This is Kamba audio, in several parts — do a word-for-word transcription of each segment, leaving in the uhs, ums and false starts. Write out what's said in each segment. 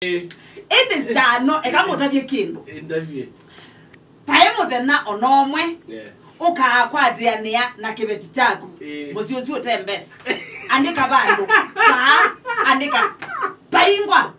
Ĩndĩ Stano, eka ngũtavye kĩndũ. Ĩndavye. Paĩ mũthenya o na ũmwe, yeah, ũkaakwatĩanĩa na kĩveti kyaku. Ĩĩ. Mũsyĩ ũsu ũte mbesa. Andĩka vandũ. Paa, andĩka. Paingwa.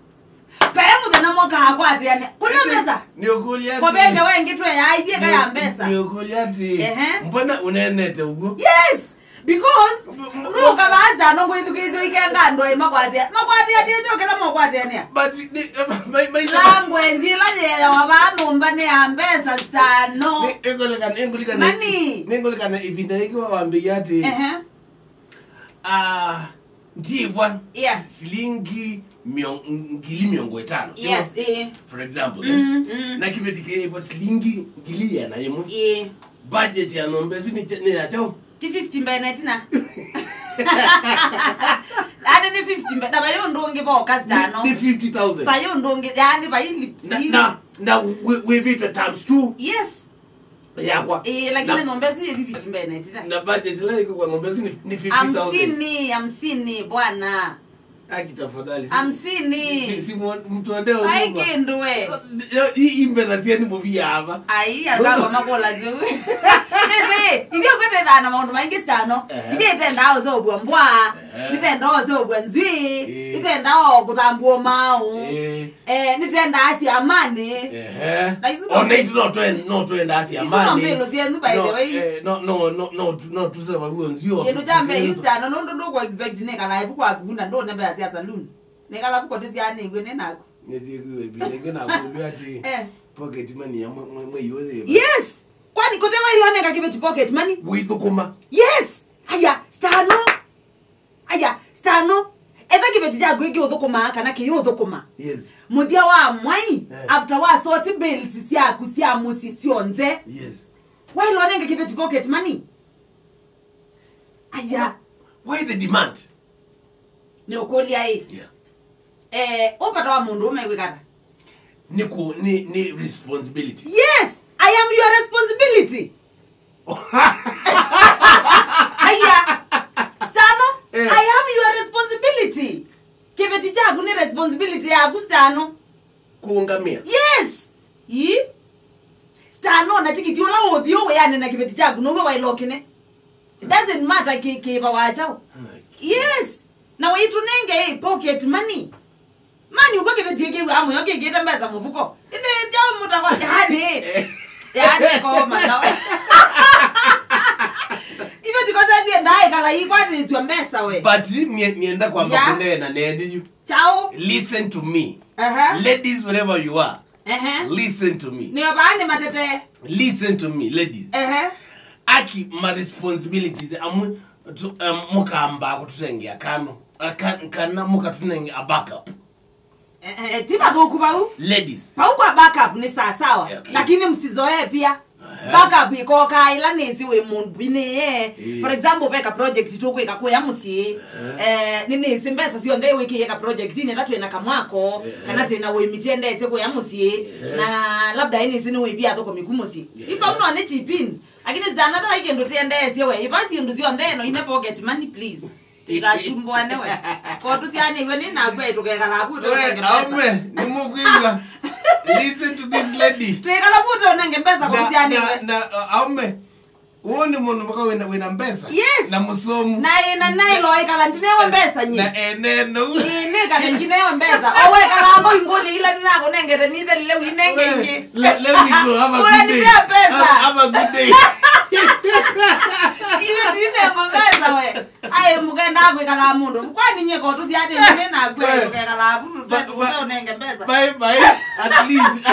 Paĩ mũthenya mũkaakwatĩanĩa. Kũna mbesa? Nĩũkũlya atĩ, kũvenge wengĩ tweyaa ithyĩ ka ya mbesa. Nĩũkũlya atĩ, ehe, mbona ũneenete ũguo? Yes! Because nũka vaa Stano ngwĩthukĩĩsya ikenga andũ aĩ makwatĩa. Makwatĩa nĩ kyo kĩla makwatĩanĩa. But the, my, my, language ĩla yĩeawa vaa nyũmba nĩ ya mbesa Stano. Nĩ, nĩngũlikana, nĩngũlikana. Money. Nĩngũlikana ĩvinda yĩngĩ wawambĩie atĩ, ehe, ah, ndiĩvwa, yeah, silingi mĩo-, ngili mĩongo ĩtano. Yes, eh. For example, eh? Mm, mm. Na kĩveti kĩĩvwa silingi ngili ĩana yĩmwe. Eh. Budget ya nyũmba ĩsu nĩ kya-, nĩ ya kyaũ? Ti fifty mbee na ĩtina. Yaani nĩ fifty mbee, na vai ũndũ ũngĩ voka Stano. Nĩ, nĩ fifty thousand. Vai ũndũ ũngĩ, yaani vai li-, na, na, na wĩ-, wĩvĩtwe times two. Yes. Yakwa. Eh, lakini na, nyũmba ĩsu yĩ fifty mbee na ĩtina. Na budget ĩla ĩkwĩkwa nyũmba ĩsu nĩ, nĩ fifty thousand. Hamsini, hamsini, bwana. Aki tafadhali. Hamsini. Si, si, si mu-, mtu wa ndeo. Ai, nyumba. Kĩndũ we. Yo, hii, hii mbesa sieni mubia hapa. Ai, akaba makola zeu. Nese, ithyĩ ũkwĩtĩthaa na maũndũ maingĩ Stano. Ehe. Ithyĩ itendaa ũseũvw'a mbwa. Ehe. Itendaa ũseũvw'a nzwii. Eh. Itendaa o kũthambua maũ. Eh. Eh, nitendaa syamani. Ehe. Na isu no, ona itu no twen-, no twendaa syamani. Isu no mbĩlũ syenyu, by the way. No, eh, no, no, no, no, tu-, no tuseva huo nzio. Kĩndũ kya mbee yu Stano, nũndũ ndũkũ expect nĩkala ĩvu kwaku na ndũne mbesa sya saloon. Nĩkala vuko tĩsyaanĩw'e nĩ naku. Nĩsyĩkĩwe ĩvinda ĩngĩ nakwĩw'a atĩ, eh, pocket money ya mwe-, mwe-, mwei ũyũ yĩva? Yes! Kwani kũte wailwa nenga kĩveti pocket money? Wĩthũkũma. Yes! Aya, Stano. Aya, Stano. Etha kĩveti kyaku kĩũthũkũmaa kana kĩyũthũkũma. Yes. Mũthya wa mwai, eh, after wa sort bills syaku sya mũsyĩ syonthe. Yes. Wailwa nenga kĩveti pocket money? Aya. Why the demand? Nĩũkũlya ĩ. Yeah. Eh, ũvata wa mũndũ ũme wĩkata? Nĩ kũ-, nĩ, nĩ responsibility. Yes, I am your responsibility. Aya. Stano, eh, I am your responsibility. Kĩveti kyaku nĩ responsibility yaku Stano. Kũũngamĩa. Yes. Ii. Stano na tikiti ũla ũthi wĩanĩe na kĩveti kyaku now'o wailokine. It doesn't matter kĩ, kĩva wa kyaũ. Yes. Na waitũnenge ĩ pocket money. Mani ũko kĩveti kĩw'aa mũyo kĩkĩte mbesa mũvuko. Ĩndĩ kyaũ mũtako yani. Yani koma na. Iveti kosa ziendaa ĩkala ikwatĩsw'a mbesa we. But nie-, nienda kwamba, yeah, kũneena neni yu. Chao. Listen to me. Aha. Ladies, wherever you are, aha, listen to me. Nĩo vaa nĩ matete. Listen to me, ladies. Aha. Aki ma responsibilities amwe tu-, um, mũkamba kũtũtengea kano. A, ka-, kana mũkatũnenge a backup. Eh, eh, ti vathũku vau. Ladies. Vau kwa backup ni sawa sawa. Okay. Lakini msizoee pia. Aha. Backup ikokaa ila nĩsĩ wĩ mũmbinĩe. Eh. For example, veka project tũkwĩka kũya mũsyĩ. Aha. Eh, nĩ nĩsĩ mbesa syonthe wĩkĩie ka project-inĩ ĩla twĩna kamwako, eh, kana twĩna ũĩmi tyendeesye kũya mũsyĩ. Eh. Na labda nĩsĩ nĩ wĩvia athũkũmi ku mũsyĩ. Eh. Ipa uno nĩ chipin. Lakini zana tha kĩndũ tyendeesye we. Ipa syĩndũ syonthe no ine pocket money, please. Tikachumbwane we. Ko tũsyaanĩw'e nĩ naku ai tũkekala vu. We, tũnenge mbesa. Aume, nĩmũkwĩw'a. Listen to this lady. Twĩkala vu tũnenge mbesa ko na, tũsyaanĩw'e. Na, na, uh, aume. Ũũ nĩ mũndũ mpaka wĩna, wĩna mbesa. Yes. Na mũsomu. Na ĩna nailo ĩkala ndinewe mbesa nyi. Na eneno. Ĩĩ, nĩkala ndinewe mbesa. O wekala mbo ingũlĩ ila nĩnakũnengete nithelile ũinenge ingĩ. Le-, let me go. Have a good day. Ũranipea pesa. Have, have a good day. Ile ndinengo mbesa we. Aĩ, mũkendaa kwĩkalaa mũndũ. Kwani nyie ko tũsyaanĩw'e nĩ naku, aĩ, tũkekalaa vu, tũte-, tũte ũnenge mbesa. Bye, bye. At least.